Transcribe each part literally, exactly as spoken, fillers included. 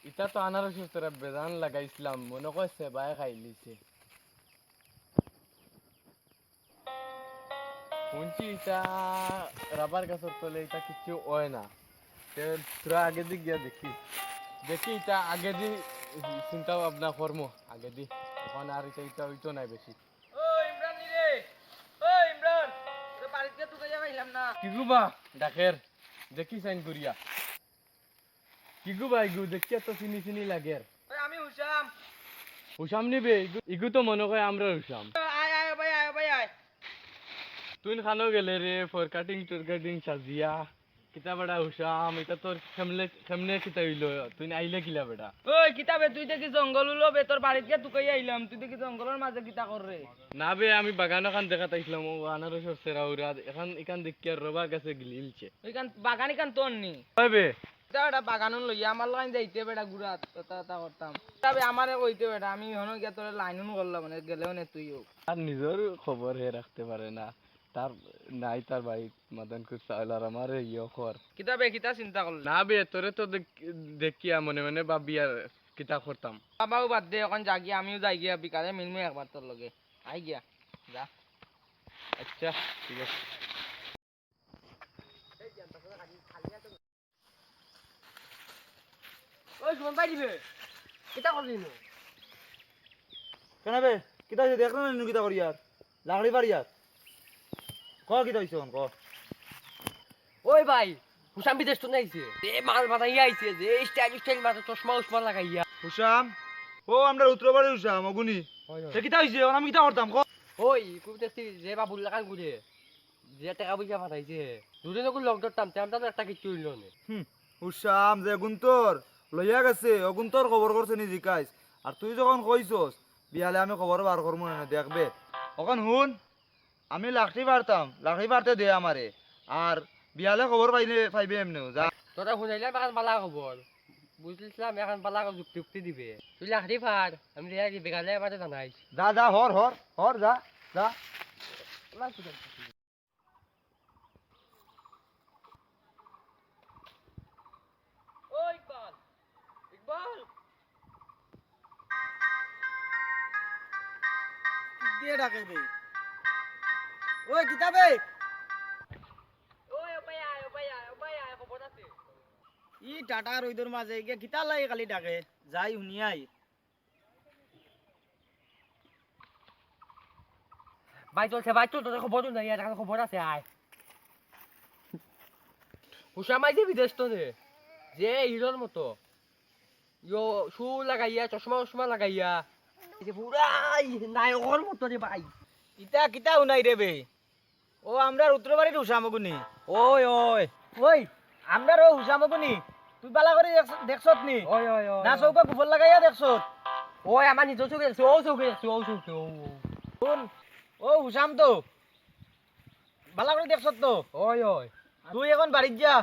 ইটা তো আনারসর তোরা বেজান লাগাইছলাম, মনো কয় সেবায় খাইলিছে। হুনছি ইটা রাবার গাছর তলে ইটা কিচ্ছু অয় না। তে তোরা আগেদি গিয়া দেখি, দেখি ইটা আগেদি চিন্তা ভাবনা করমু আগেদি। অখন আর ইটা, ইটা অইতো নায় বেশি। ও ইমরান নি রে, ও ইমরান, তোর বাড়িত গিয়া তুকাইয়া পাইলাম না। কিগু বা ডাকের, দেখি চাইন করিয়া। কিগু বা ইগু, দেখিয়া তো চিনি চিনি লাগের। ওই আমি হুসাম। হুসাম নি বে, ইগু, ইগু তো মনো কয় আমরার হুসাম। আয়, আয়, ভাই, আয়, ভাই, আয়। তুইন কানো গেলে রে, ফর কাটিং, টুর কাটিং সাজিয়া। কিতা বেটা হুসাম, ইটা তোর কেমনে, কেমনে কিতা অইলো? তুইন আইলে কিলা বেটা? ওই কিতা বে, তুই দেখি জঙ্গল উলো বে, তোর বাড়িত গিয়া তুকাইয়া আইলাম, তুই দেখি জঙ্গলর মাঝে কিতা কররে? না বে, আমি বাগান অখান দেখাত আইছলাম, ও আনারসর সেরা উরা, অখান ইখান দেখিয়া রাবার গাছে গিলিলছে। ইখান বাগান ইখান তোর নি? ওই বে। ইতা বেটা বাগান অন লইয়া আমার লাখান যাইতে বেটা ঘুরাত, এতা এতা করতাম। তবে আমারে কইতে বেটা, আমি অনো গিয়া তোরে লাইন অন করলাম, মানে গেলেও নে তুইও। আর নিজর খবর হে রাখতে পারে না, তার নাই তার ভাই মাদান কুছ চাইল আর আমারে ইয়ে কর। কিতা বে, কিতা চিন্তা করলে? না বে, তোরে তো দেখ-, দেখিয়া মনে মনে ভাবিয়ার কিতা করতাম। বাবাও বাদ দে, অখন যা গিয়া, আমিও যাই গিয়া, বিকালে মিলমু একবার তোর লগে। আই গিয়া, যা। আচ্ছা, ঠিক আছে। ওই সুমন ভাই দিবে। কিতা করলি নু? কেনে বে? কিতা অইছে? দেখলে না নু কিতা করিয়ার? লাকড়ি ফাড়িয়ার। ক কিতা অইছে অখন, ক। ওই ভাই, হুসাম বিদেশ তো আইছে। যে মাল বানাইয়া আইছে, যে স্টাইল স্টাইল মাথা চশমা উশমা লাগাইয়া। হুসাম? ও, আমরার উত্তরবাড়ির হুসাম, অগুনি। হয়, হয়। তে কিতা অইছে? অখন আমি কিতা করতাম, ক? ওই, খুব দেখছি যে বাবুর লাখান ঘুরে। যে টেকা পয়সা পাঠাইছে, দুদিন ওগুলো লগ ধরতাম, তে আমরার তো একটা কিচ্ছু অইলো না। হুম, হুসাম, যেগুন তোর লইয়া গেছে, অগুন তোর খবর করছে নি জিকাইস। আর তুই যখন কইছস, বিয়ালে আমি খবর বার করমু না, দেখবে। অখন হুন, আমি লাকড়ি ফাড়তাম, লাকড়ি ফাড়তে দে আমারে। আর বিয়ালে খবর পাইলে, পাইবে এমনেও, যা। তোরা হুনাইলাম অখান বালা খবর, বুঝলিছলাম অখান বালা যুক্তি যুক্তি দিবে। তুই লাকড়ি ফাড়, আমি রেয়া দিবে গেলে আমারে জানাইস। যা, যা, হর, হর, হর, যা, যা। ও ইকবাল, ইকবাল। কিতা বে ডাকে বে? ওই কিতা বে? ওই ও ভাই আয়, ও ভাই আয়, ও ভাই আয়, খবর আছে। ই টাটা রইদর মাঝে গিয়া কিতা লাগি খালি ডাকে? যাই হুনি আই। ভাই চলছে, ভাই চল, তোর খবর নাই, আর খবর আছে, আয়। হুসাম আইছে বিদেশ তো রে, যে হিরোর মতো। ইয়ো, শু লাগাইয়া, চশমা উশমা লাগাইয়া। এই যে পুরাই নায়কর মতো রে ভাই। ইতা কিতা হুনাই রে বে? ও, আমরার উত্তরবাড়ির হুসাম অগুনি। ওই, ওই। ওই, আমরার ও হুসাম অগুনি। তুই বালা করি দেখছ-, দেখছত নি? ওই, ওই, ওই, না ওই। চউখো গুবর লাগাইয়া দেখছত? ওই, আমার নিজর চউখে দেখছি, ও চউখে দেখছি, ও চউখে, ও, ও। হুন, ও হুসাম তো। বালা করি দেখছত তো? ওই, ওই। তুই অখন বাড়িত যা,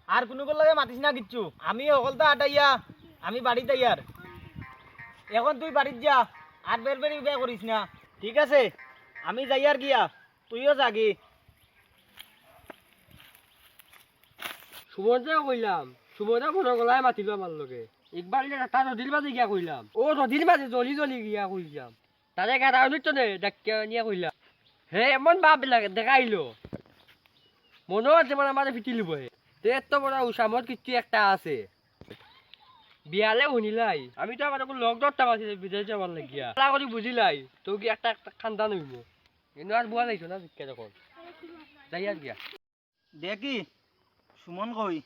আর কুনুগুর লগে মাতিস না কিচ্ছু। আমি হকলতা আটাইয়া, আমি বাড়িত আইয়ার। অখন তুই বাড়িত যা, আর বেরবেরি বে করিস না, ঠিক আছে? আমি যাইয়ার গিয়া, তুইও যাগি। সুমনরে কইলাম, সুমনে মনর গলায় মাতিল আমার লগে। ইকবালরে তার রদির মাঝে গিয়া কইলাম, ও রদির মাঝে জলি জলি গিয়া কইলাম। তারে গেরাউনিত তো নে, ডাকিয়া আনিয়া কইলা। হে এমন ভাব লাগে, দেখাইলো। মনো অর যেমন আমারে ফিটিলিবো হে। তে এত বড় হুসামর কিচ্ছু একটা আছে। বিয়ালে হুনিলাই। আমি তো আবার অখন লগ ধরতাম আছি বিদেশ যাবার লাগিয়া। আশা করি বুঝিলাই। তো কি একটা, একটা খান্দান অইবো। কিন্তু আর বুয়া যাইতো না, শিক্ষা যখন। যাইয়ার গিয়া। দেখি, সুমন কই?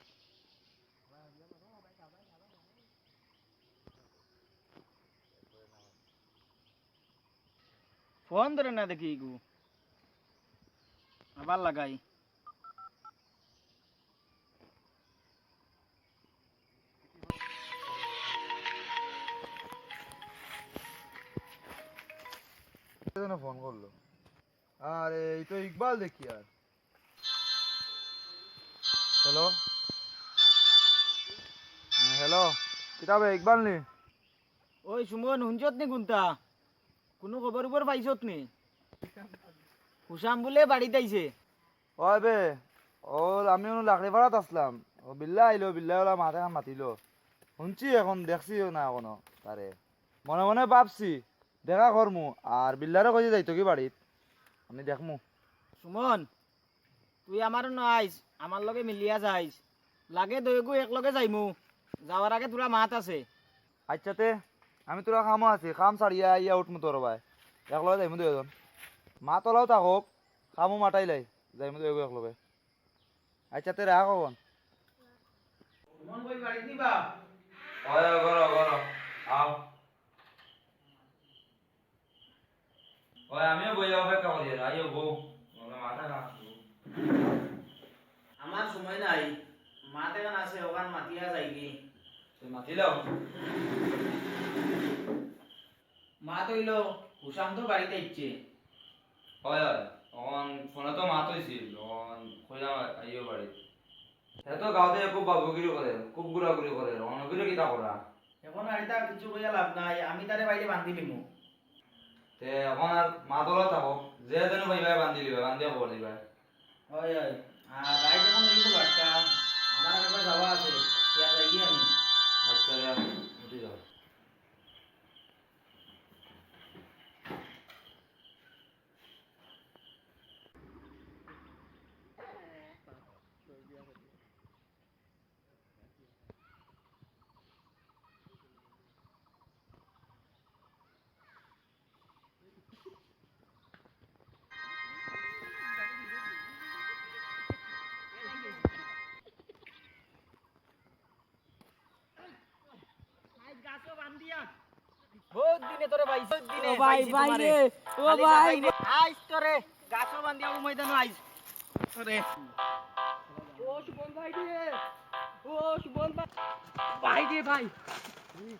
ফোন ধরে না দেখি ইগু। আবার লাগাই। কে যেন ফোন করলো। আরে, এই তো ইকবাল দেখি আর। হ্যালো? হ্যাঁ, হ্যালো। কিতা বে, ইকবাল নি? ওই সুমন, হুনছত নি কুনতা? কুনু খবর উবর পাইছত নি? হুসাম বুলে বাড়িত আইছে। ওই বে, ও আমি অনো লাকড়ি ফাড়াত আছলাম। ও বিল্লা আইলো, বিল্লা ওলা মাতে খান মাতিলো। হুনছি, অখন দেখছিও না অখনো তারে। মনে মনে ভাবছি, দেখা করমু, আর বিল্লারে কইছি যাইতো কি বাড়িত, আমি দেখমু। সুমন, তুই আমার অনো আইস, আমার লগে মিলিয়া যাইস। লাগে দুইগু একলগে যাইমু, যাওয়ার আগে থুড়া মাত আছে। আইচ্ছা তে, আমি থুড়া কামো আছি, কাম ছাড়িয়া আইয়া উঠমু তোর বায়, একলগে যাইমু দুইজন। মাত অলাও থাকউক, কামো মাতাইলাই, যাইমু দুইগু একলগে। আইচ্ছা তে রাখ অখন। সুমন কই বাড়িত নি বা? অয়, অয়, ঘরো, ঘরো, আও। অয়, আমিও বইয়া অপেক্ষা করি, আইও বউ। আমার সময় নাই, মাত এখান আছে, অখান মাতিয়া যাইগি। তে মাতিলাও। মাত অইলো, হুশাম তো বাড়িত আইছে। অয়, অয়, অখন ফোনো তো মাত অইছিল, অখন কইলাম আইও বাড়িত। হে তো গাঁওত খুব বাবুগিরি করে, খুব ঘুরাঘুরি করে, অখন অগিরে কিতা করা? অখন আর ইতা কিচ্ছু কইয়া লাভ নাই, আমি তারে বাইলে বান্ধিলিমু। তে অখন আর মাত অলাও থাকউক, যে যেন পাইবায় বান্ধিলিবায়, বান্ধিয়া খবর দিবায়। অয়, অয়। আর রাইত অখন অইছে বারটা, আমার আরেকবার যাওয়া আছে, তে যাইগি আমি। আইচ্ছা, যা, উঠি যাও। আইজ গাছো বান্ধিয়া। বউত দিনে তোরে পাইছি, বউত দিনে ও ভাই, পাইছি ভাই তোমারে। রে, ও খালি ভাই। দেখাই নে। আইজ তোরে গাছো বান্ধিয়া ও ময়দানো আইজ। তোরে। ও সুমন ভাই রে, ও সুমন ভাই। ভাই রে ভাই।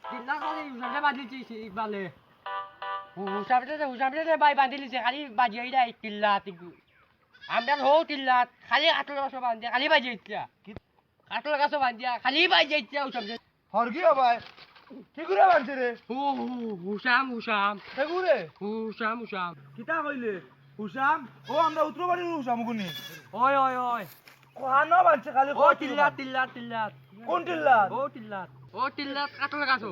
তিল্লা খালি উজানে বান্ধিছি ইকবালে। হুশাম রে, হুশাম রে ভাই বান্ধিলিছে, খালি বাজিয়াই দেয় তিল্লা তিগু। আমরা হো তিল্লা, খালি কাটল গাছো বান্ধিয়া, খালি বাজিয়া ইচ্ছা। কাটল গাছো বান্ধিয়া, খালি বাজিয়া ইচ্ছা হুশাম রে। হরগি ও ভাই, কিগুরে বানছে রে? হু, হু, হুশাম, হুশাম। কিগুরে? হুশাম, হুশাম। কিতা কইলে? হুশাম? ও আমরা উত্তর বাড়ির হুশাম গুনি। ওই, ওই, ওই। কোহানো বানছে খালি ও কো তিল্লা, তিল্লা। তিল্লা, তিল্লা। কোন তিল্লা? ও তিল্লা। ও তিল্লা, কাটল গাছো।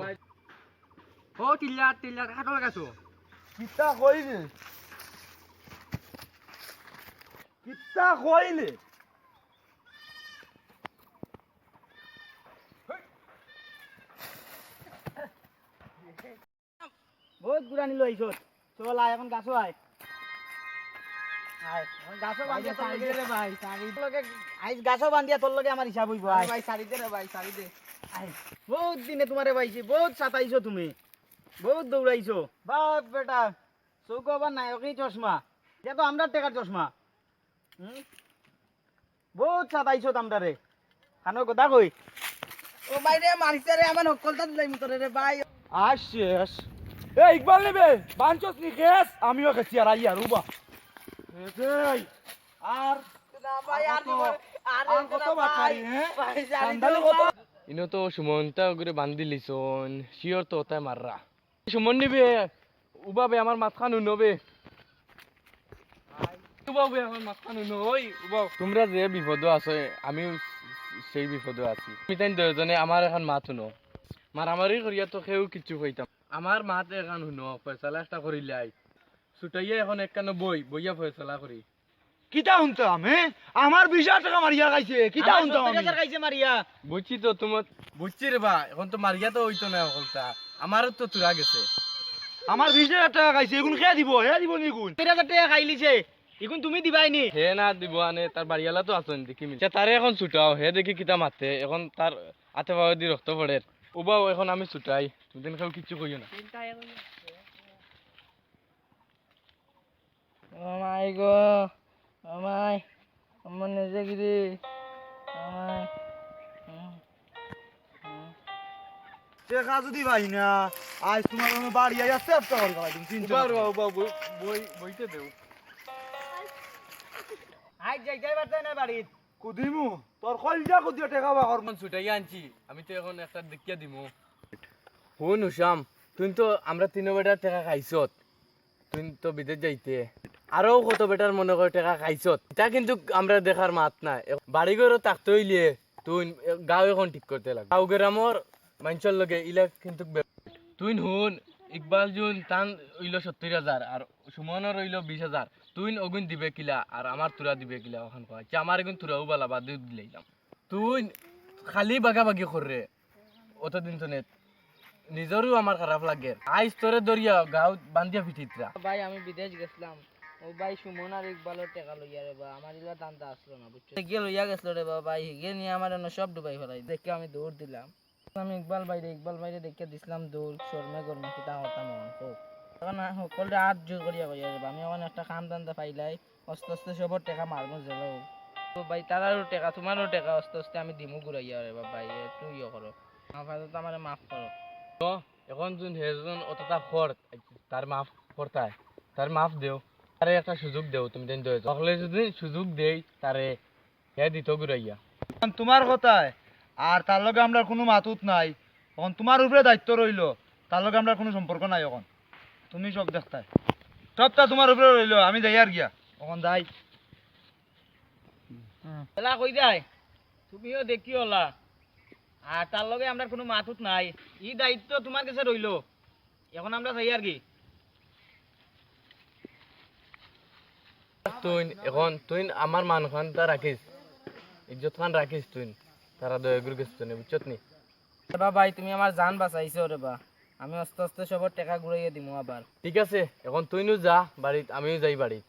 ও তিল্লা, তিল্লা, কাটল গাছো। কিতা কইলে? কিতা কইলে? বউত ঘুরানি লইছত। চল আয়, অখন গাছো আয়। আয়, অখন গাছো বান্ধিয়া তোর লগে, রে ভাই, ছাড়ি। তোর লগে, আইজ গাছো বান্ধিয়া তোর লগে আমার হিসাব অইবো, আয়। ভাই, ছাড়ি দে রে ভাই, ছাড়ি দে। আয়, বউত দিনে তোমারে পাইছি, বউত সাতাইছো তুমি, বউত দৌড়াইছো। বাপ বেটা, চউখো আবার নায়কি চশমা, ইটা তো আমরার টেকার চশমা। হুম? বউত সাতাইছত আমরারে। খানোর কথা কই। ও ভাই রে, মারিছে রে, আমার হক্কলতা দিলাইমু তোরে রে ভাই। আজ শেষ। এ ইকবাল নিবে, বানছস নি খেস? আমিও খেছি আর আইয়ার উবা। এ ভাই, আর না ভাই, আর আর কত, জীবন, আর আর হইতো কত না ভাই। বাটপারি, হ্যাঁ? ভাই, জানি তো সান্দালি কত? ভাই। ইনো তো সুমনটা ওগুরে বান্ধিলিছন, শিওর তো ওটাই মাররা। সুমন নিবে, উবাবে আমার মাথাখান উনবে। উবাবে আমার মাথাখান উনবে, ওই উবাও। তোমরা যে বিপদো আছো, আমিও সেই বিপদো আছি। তুমি তাইন দুইজনে আমার এখান মাত হুনো। মারামারি করিয়া তো কেউ কিচ্ছু কইতাম। আমার মাত এখান হুনো, ফয়সালা একটা করিলাই। ছুটাইয়া এখন একখানো বই, বইয়া ফয়সালা করি। কিতা হুনতাম, হে? আমার বিশ হাজার টেকা মারিয়া খাইছে, কিতা আমার হুনতাম সত্তর হাজার আমি? খাইছে মারিয়া। বুঝছি তো তোমার, বুঝছি রে বা, এখন তো মারিয়া তো অইতো না হকলতা। আমারও তো তুরা গেছে। আমার বিশ হাজার টেকা খাইছে, ইগুন কে দিবো? হে দিবো নি ইগুন? সত্তর হাজার টেকা খাইলিছে, ইগুন তুমি দিবায় নি? হে না দিবো আনে, তার বাড়িওয়ালা তো আছইন, দেখি মিল। আচ্ছা, তারে এখন ছুটাও, হে দেখি কিতা মাতে, এখন তার আতে পাওয়ে দি রক্ত পড়ের। উবাও, এখন আমি ছুটাই, তুমি তাইন কেউ কিচ্ছু কইও না। ও মাই গো, ও মাই, আমার নিজে গিরি, ও মাই। হুম, হুম। টেকা যদি পাই না, আইজ তোমার আমি বাড়ি আইয়া চেষ্টা করি ফেলাই দিম, চিন্তা উবা, করো না। উবা, উবা, বই, বই, বইতে দেও। আইজ যাইতায় পারতায় না বাড়িত। কুদিমু, তোর কইলজা কুদিয়া টেকা বার করমু। এখন ছুটাইয়া আনছি, আমি তো এখন একটা দেখিয়া দিমু। হুন হুশাম, তুই তো আমরা তিনো বেটার টেকা খাইছত, তুই তো বিদেশ যাইতে, আরো কত বেটার মনে কর টেকা খাইছত, ইতা কিন্তু আমরা দেখার মাত নাই। বাড়ি ঘরো থাকতে অইলে তুই গাঁও এখন ঠিক করতে লাগবে। গাঁও গ্রামর মাইনষর লগে ইলা কিন্তু বে-, তুইন হুন, ইকবাল জুন তান অইলো সত্তইর হাজার, আর সুমনর অইলো বিশ হাজার। তুইন অগুইন দিবে কিলা, আর আমার তুরা দিবে কিলা, অখান কয়। আচ্ছা, আমার এগুইন তুরাও বালা বাদ দিলাইলাম। তুইন খালি বাগাবাগি কররে, অতদিন তো নেত। নিজরও আমার খারাপ লাগের। আইজ তোরে ধরিয়া গাঁওত বান্ধিয়া ফিটিতরা। ভাই, আমি বিদেশ গেছলাম। ও ভাই, সুমন আর ইকবালর টেকা লইয়া রে বা, আমার ইলা ধান্দা আছলো না, বুঝছো? হিগে লইয়া গেছলো রে বা ভাই, হিগে নিয়া আমার অনো সব ডুবাই ফালাই। দেখি আমি দৌড় দিলাম। আমি ইকবাল ভাইরে, ইকবাল ভাইরে দেখিয়া দিছলাম দৌড়, শরমে গরমে কিতা করতাম অখন, কও। অখন হকলরে আত জোর করিয়া কইয়ার রে বা, আমি অখন একটা কাম ধান্দা পাইলাই, আস্তে আস্তে সবর টেকা মারমু যেলা অউক। ও ভাই, তারারও টেকা, তুমারও টেকা আস্তে আস্তে আমি দিমু ঘুরাইয়া রে বা ভাই, একটু ইয়ে করো। আপাতত আমারে মাফ করো। অখন জুন হে জন অততা খর, তার মাফ করতায়, তার মাফ দেও, তারে একটা সুযোগ দেও, তুমি দেন দয়া। অকলে যদি সুযোগ দেই তারে, হে দিত ঘুরাইয়া। অখন তুমার কথায়, আর তার লগে আমরার কুনু মাতুত নাই। অখন তুমার উপরে দায়িত্ব রইলো, তার লগে আমরার কুনু সম্পর্ক নাই। অখন তুমি সব দেখতায়, সবটা তুমার উপরে রইলো, আমি যাইয়ার গিয়া, অখন যাই। এলা কই যায়? তুমিও দেখিও অলা। আর তার লগে আমরার কুনু মাতুত নাই। ই দায়িত্ব তুমার গেছে রইলো। অখন আমরা যাইয়ার গি। তুইন অখন, তুইন আমার মানখানতা রাখিস, ইজ্জতখান রাখিস তুইন। তারা দয়া করি গেছে নে, বুঝছত নি? রে বা ভাই, তুমি আমার জান বাঁচাইছো রে বা। আমি আস্তে আস্তে সবর টেকা ঘুরাইয়া দিমু আবার। ঠিক আছে, অখন তুইনও যা বাড়িত, আমিও যাই বাড়িত।